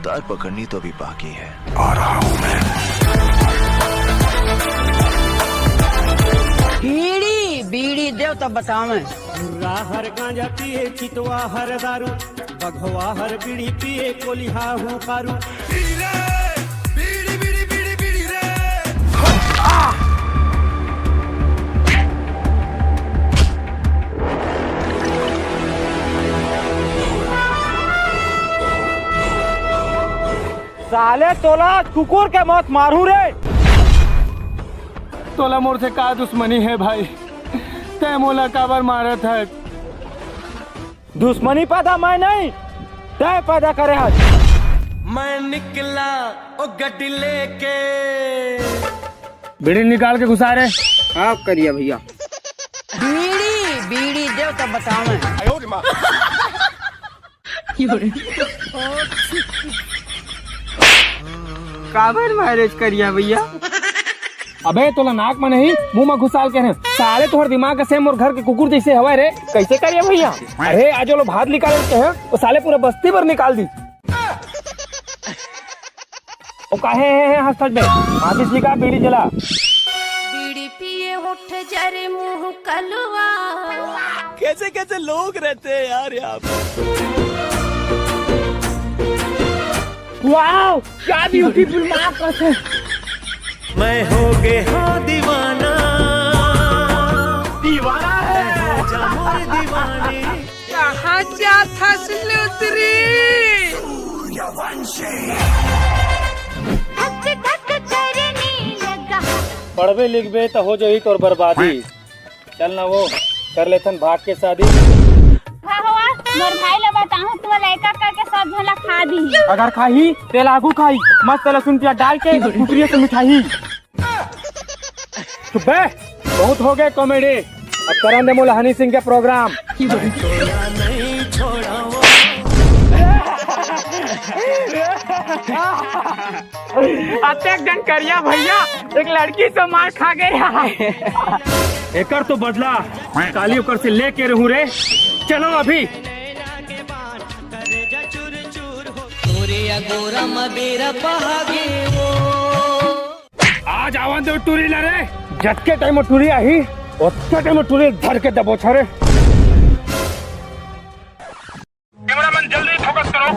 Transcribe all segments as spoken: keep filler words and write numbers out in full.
तार पकड़नी तो अभी बाकी है। आ रहा हूँ मैं। बीड़ी बीड़ी देव तब बतावे। हर गांजा पिए, चितवा हर दारू, बघवा हर बीड़ी पिए, कोलिहा हूँ पारू। साले तोला कुकुर के मौत मारू रे। तोला मोर से का दुश्मनी है भाई? तै मोला काबर मारत है? दुश्मनी पैदा मैं नहीं, तै पैदा करे हस। मैं निकला ओ गड्डी लेके। बीड़ी निकाल के घुसा रे। हाँ करिया भैया। बीड़ी बीड़ी देव तब बतावे। काबर मारे करिया भैया? अबे तोला नाक में नहीं, मुंह में घुसाल के हैं। साले तोहर दिमाग के सेम मोर घर के कुकुर जैसे हवय रे। कैसे करिया भैया? अरे आज वो भात निकाल के हैं, वो साले पूरा बस्ती भर निकाल दी। वो काहे है, है हंसत बे? माचिस निकाल, बीड़ी जला। बीड़ी पिए होठ जरे मुंह कलवा। कैसे कैसे लोग रहते हैं यार यहाँ पर। वाओ, क्या ब्यूटीफुल माँ कसम। मैं हो गए हाँ दीवाना। दीवाना है। जा मोर दीवानी। कहाँ जात हस लुतरी? धक धक करने लगा। पढ़बे लिखबे त हो जाही तोर बर्बादी। चल ना वो, कर लेथन भाग के शादी। का होवा? मोर भाई ला बताहूँ, तू लइका करके सब झन ला खा दी। अगर खाही, तेल आगू खाही, मस्त लहसुन प्याज डाल के, कुकरिया से मिठाई। चुप बे, बहुत हो गए कॉमेडी। अब करन दे मोला हनी सिंह के प्रोग्राम। अतेक जन करिया भैया, एक लड़की से मार खा गए। एकर तो बदला काली ओकर से लेके रहूं रे। चलो अभी। आज आवन दे टूरी ला रे। जतके टाइम टूरी आही, ओतके टाइम टूरी धर के दबोचा रे। कैमरामैन जल्दी फोकस करो।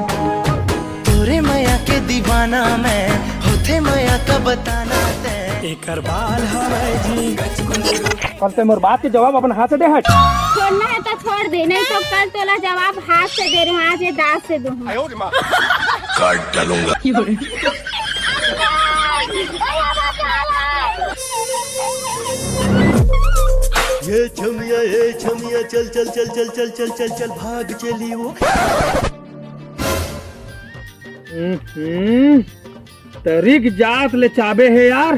तोरे मया के दीवाना मैं, होथे मया का बताना तै। एकर बाल हवय जी। कल ते मोर बात के जवाब अपन हाथ से दे हट। छोड़ना है तो छोड़ दे, नहीं तो कल तोला जवाब हाथ से दे रहे हैं, आज ये दांत से दूँ। काट डालूंगा। ये छमिया, ये छमिया, चल, चल, चल, चल, चल, चल, चल, चल, भाग चली वो। हम्म, तरीक जात ले चाबे हे यार।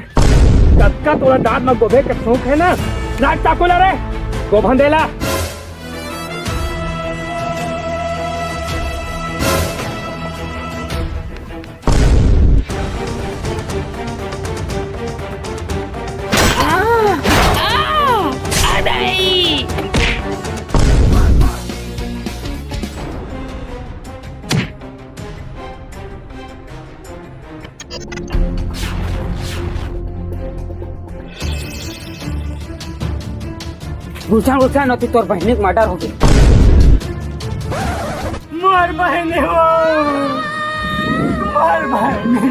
कतका तोला दांत म गोभे के शौक हे ना? लाग चाकू ला रे, गोभन देला। गुलशन, गुलशन, अति तोर बहिनी के मर्डर होगे। मोर बहिनी वो, मोर बहिनी,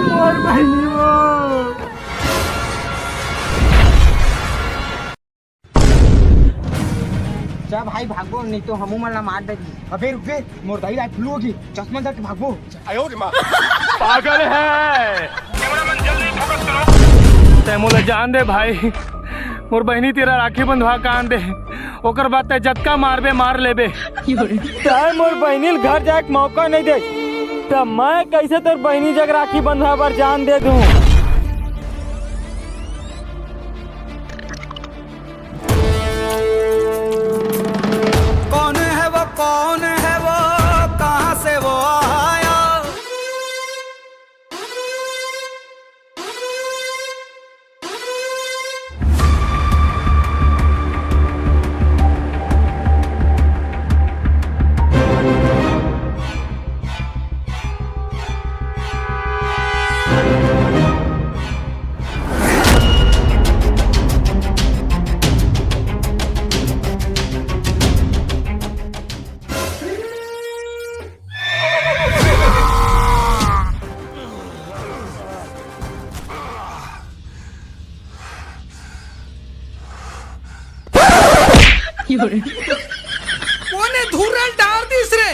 मोर बहिनी वो। जा भाई भागबो, नहीं तो हमू मन ला मार डरही। अबे रुक बे, मोर दाई ला flu होगी, चश्मा डाल के भागबो। पागल है। तै मोला जान दे भाई, मोर बहिनी तीर राखी बंधवा के आन दे, ओकर बाद तै जतका मारबे मार लेबे। तै मोर बहिनी ल घर जाए के मौका नहीं दे, त मैं कैसे तोर बहिनी जग राखी बंधवा बर जान दे दूं? कौन है वो, कौन है वो, कहाँ से वो आया? कोने धूरल डार दिस रे?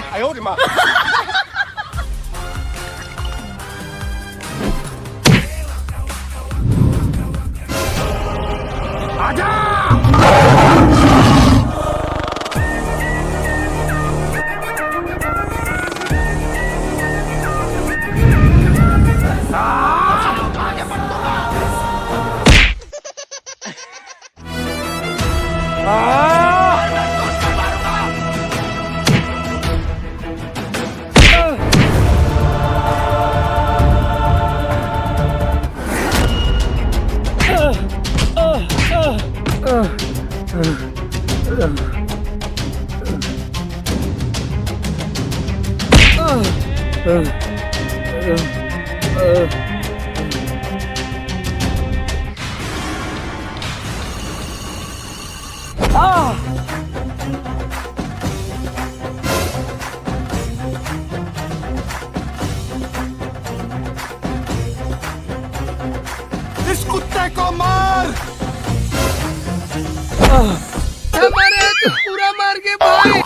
इस कुत्ते को मार। मारे तो पूरा मार के भाई।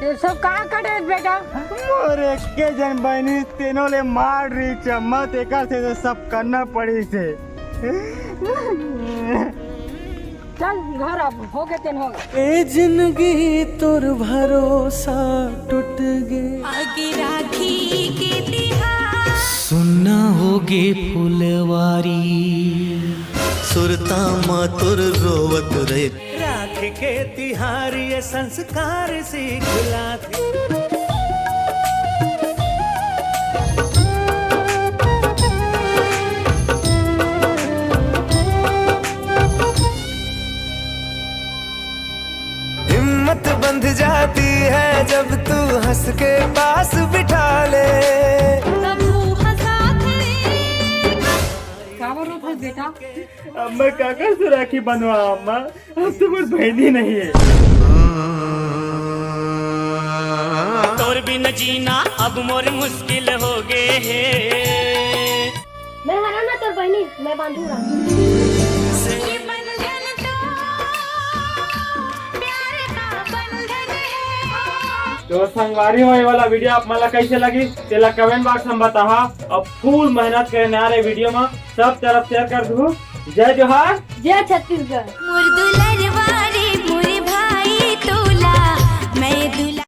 ये सब कहाँ कटे बेटा? मोर एके जन बहिनी तेनो ले मार रही चम्मच, एकर से तो सब करना पड़ी से। चल घर, अब हो गए तेन हो गए। ए जिंदगी तोर भरोसा टूट गे। आगे राखी के तिहार। सुन्ना होगे फुलवारी। सुरता म तोर रोवत रहे। राखी के तिहार ये संस्कार सीख लाथे। हिम्मत बंध जाती है जब तू हंस के पास बिठा ले। काबर रोत हस बेटा? अब मैं काकर से राखी बंधवा अम्मा, अब तो मोर बहिनी नहीं है। तोर बिन जीना अब मोर मुश्किल हो गए है। मैं हरा ना तोर बहिनी, मैं बांधू राखी। तो संगवारी हो, ये वाला वीडियो आप मन ला कैसे लगी, तेला कमेंट बॉक्स में बताहा। अब फुल मेहनत करे ना रे वीडियो में, सब तरफ शेयर कर दू। जय जोहार। जय छत्तीसगढ़।